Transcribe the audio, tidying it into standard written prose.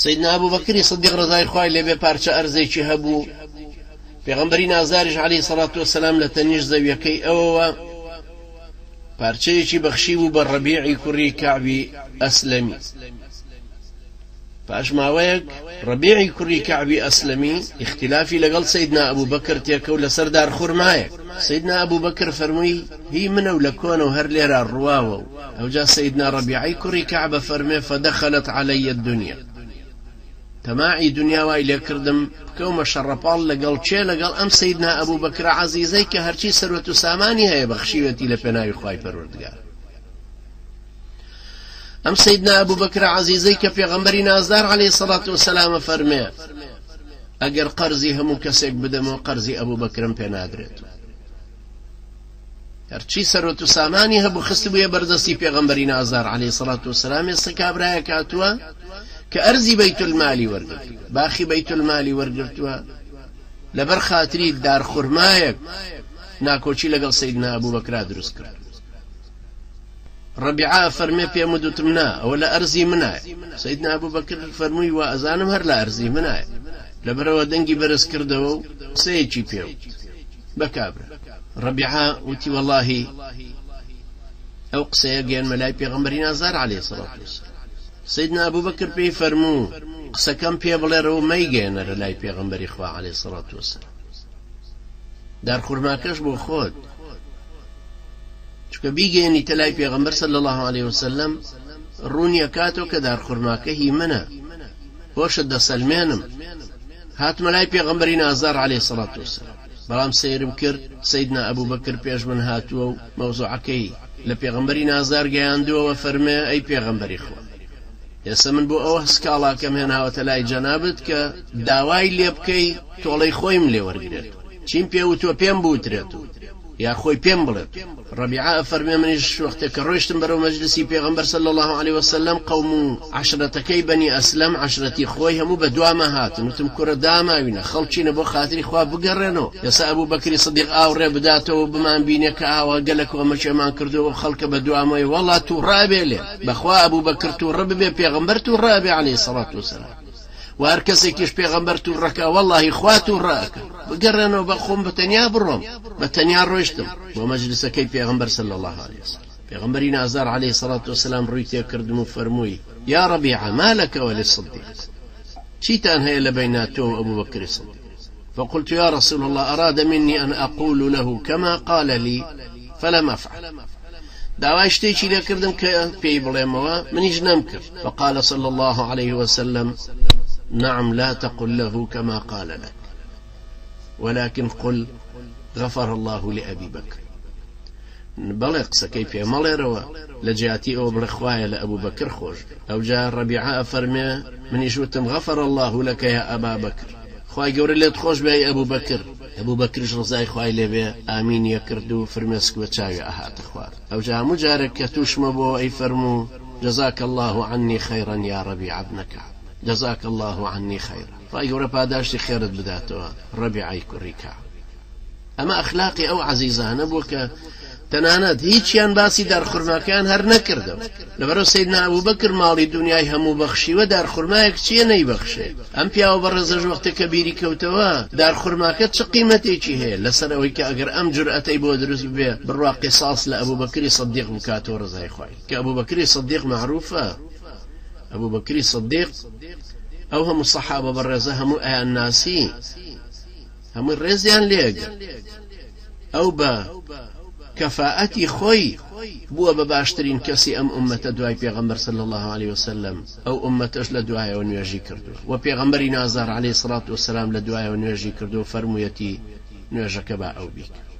سەیدنا ئەبوبەکری سدیق ڕەزای خوای لێبێ پارچە ئەرزێکی هەبوو، پێغەمبەری نازداریش عەلەیهی سەڵات وەسەلام لە تەنیشت زەویەکەی ئەوەوە پارچەیەکی بەخشی بوو بە ڕەبیعی کوڕی کەعبی ئەسلەمی. پاش ماوەیەک ڕەبیعی کوڕی کەعبی ئەسلەمی ئیختلافی لەگەڵ سەیدنا ئەبوبەکر تێکەوت لەسەر دارخورمایەک. سەیدنا ئەبوبەکر فەرمووی هی منە و لە کۆنەوە هەر لێرە ڕواوە و ئەوجا سەیدنا ڕەبیعەی کوڕی کەعب ئەفەرموێ فدخلت علی الدنیا تەماعی دنیا وای لێکردم بکەومە شەڕەپاڵ لەگەڵ کێ لەگەڵ ئەم سەیدنا ئەبوبەکرە عەزیزەی کە هەرچی سەروەت و سامانی هەیە بەخشیوێتی لە پێناوی خوای پەروەردگار. ئەم سەیدنا ئەبوبەکرە عەزیزەی کە پێغەمبەری نازدار عەلەیهی سەڵات وسەلامە فەرمێ ئەگەر قەرزی هەموو کەسێک بدەمەوە قەرزی ئەبوبەکرم پێ نادرێت. هەرچی سەرۆت و سامانی هەبوو خستبوویە بەردەستی پێغەمبەری نازدار عەلەیهی سەڵات وسەلام. ئێستا کابرایەک هاتووە کە ئەرزی بەیتولمالی وەرگرت، باخی بەیتولمالی وەرگرتووە، لەبەر خاتری دارخورمایەک ناکۆکی لەگەڵ سەیدنا ئەبوبەکرا دروست کرد. ڕەبیعە ئەفەرمێ پێم وت وتم نا ئەوە لە ئەرزی منایە. سەیدنا ئەبوبەکر فەرمووی وا ئەزانم هەر لە ئەرزی منایە. لەبەرئەوە دەنگی بەرز کردەوە و قسەیەکی پێ وت بە کابرا. ڕەبیعە وتی وەڵاهی ئەو قسەیە گەیەنمە لای پێغەمبەری نازدار عەلەیهی سەڵات وەسەلام. سەیدنا ئەبوبەکر پێی فەرموو قسەکەم پێ بڵێرەوە و مەیگەیەنەرە لای پێغەمبەری خوا عەلەیهی سەڵات وەسەلام. دارخورماکەش بۆ خۆت. چونکە بیگەیەنیتە لای پێغەمبەر صلی اللە علیه وسلم ڕوونی ئەکاتەوە کە دارخورماکە هی منە، بۆشت دەسەلمێنم. هاتمە لای پێغەمبەری نازدار علیه الصلاة والسلام، بەڵام سەیرم کرد سەیدنا ئەبوبەکر پێش من هاتووە و مەوزوعەکەی لە پێغەمبەری نازدار گەیاندووەوە، فەرمێ ئەی پێغەمبەری خوا ئێستا من بۆ ئەوە سکاڵاکەم هێناوەتە لای جەنابت کە داوای لێ بکەی تۆڵەی خۆیم لێ وەرگرێت، چیم پێ وتووە پێم بوترێت و یا خۆی پێم بڵێت. ڕەبیعە ئەفەرمێ منیش وەختێ کە ڕۆیشتم بەرەو مەجلسی پێغەمبەر صلی اللە علیه وسلم قەوم و عەشرەتەکەی بەنی ئەسلەم عەشرەتی خۆی هەموو بە دواما هاتن وتم کورە داماوینە خەڵکینە بۆ خاتری خوا بگەڕێنەوە ئێستا ئەبوو بەکری سدیق ئاوڕێ بداتەوە بمان بینێ کە ئاوا گەلە کۆمەکێمان کردووە و خەڵکە بە دوامەوەی وەڵا تووڕە بێ لێ بەخوا ئەبوو بەکر تووڕە ببێ پێغەمبەر تووڕە بێ عەلەیهی سەڵات وسەلام وە هەر کەسێکیش پێغەمبەر توڕەکا وەڵاهی خوا توڕە ئەکا. بگەڕێنەوە بە خۆم بە تەنیا بڕۆم. بە تەنیا ڕۆیشتم بۆ مەجلسەکەی پێغەمبەر صلی اللە علیه وسلم. پێغەمبەری نازدار علیه الصلوة والسلام ڕووی تێکردم و فەرمووی، یا ربیعە ما لک وللصدیق، چیتان هەیە لە بەینا تۆ و ئەبوبەکری صدیق؟ فقلت یا رسول اللە اراد منی ان اقول له کما قال لی فلم افعل. داوای شتێکی لێ کردم کە پێی بڵێمەوە منیش نەمکرد. فقال صلى الله عليه وسلم نعم لا تقل له كما قال لك ولكن قل غفر الله لأبي بكر. بەڵێ قسەکەی پێ مەڵێرەوە لە جیاتی ئەوە بڵێ خوایە لە ئەبوو بەکر خۆش بێ. ئەوجا ڕەبیعە ئەفەرمێ منیش وتم غفر الله لك يا أبا بكر، خوای گەورە لێت خۆش بێ ئەی ئەبوو بەکر. ئەبوو بەکریش ڕەزای خوای لێ بێ ئامینی ئەکرد و فرمێسک بە چاوی ئەهاتە خوار. ئەوجا هەموو جارێک کە تووشمە بۆوە ئەیفەرموو جزاک اللە عنی خیرا یا ربیعە بن کعب، جزاک اللە عنی خیرا، خوای گەورە پاداشتی خێرت بداتەوە ڕەبیعەی کوڕی کەعب. ئەمە ئەخلاقی ئەو عەزیزانە بوو کە تەنانەت هیچیان باسی دارخورماکەیان هەر نەکردەوە. لەبەرئەوە سەیدنا ئەبوبەکر ماڵی دونیای هەموو بەخشیوە دارخورمایەک چییە نەیبەخشێ؟ ئەم پیاوە بەڕێزەش وەختێ کە بیری کەوتەوە دارخورماکە چ قیمەتێکی هەیە لەسەر ئەوەی کە ئەگەر ئەم جورئەتەی بۆ دروست ببێ بڕوا قیساس لە ئەبوبەکری سدیق بکاتەوە ڕەزای خوای کە ئەبوبەکری سدیق مەعروفە ئەبوبەکری سدیق ئەو هەموو سەحابە بەڕێزە هەموو ئەیان ناسی هەمووی ڕێزیان لێگرت. ئەو بە کەفائەتی خۆی بووە بە باشترین کەسی ئەم ئوممەتە دوای پێغەمبەر صلی اللە علیە وسلم، ئەو ئوممەتەش لە دوایەوە نوێژی کردووە و پێغەمبەری نازدار علیە الصلوة والسلام لە دوایەوە نوێژی کردووە و فەرموویەتی نوێژەکە با ئەو بیکات.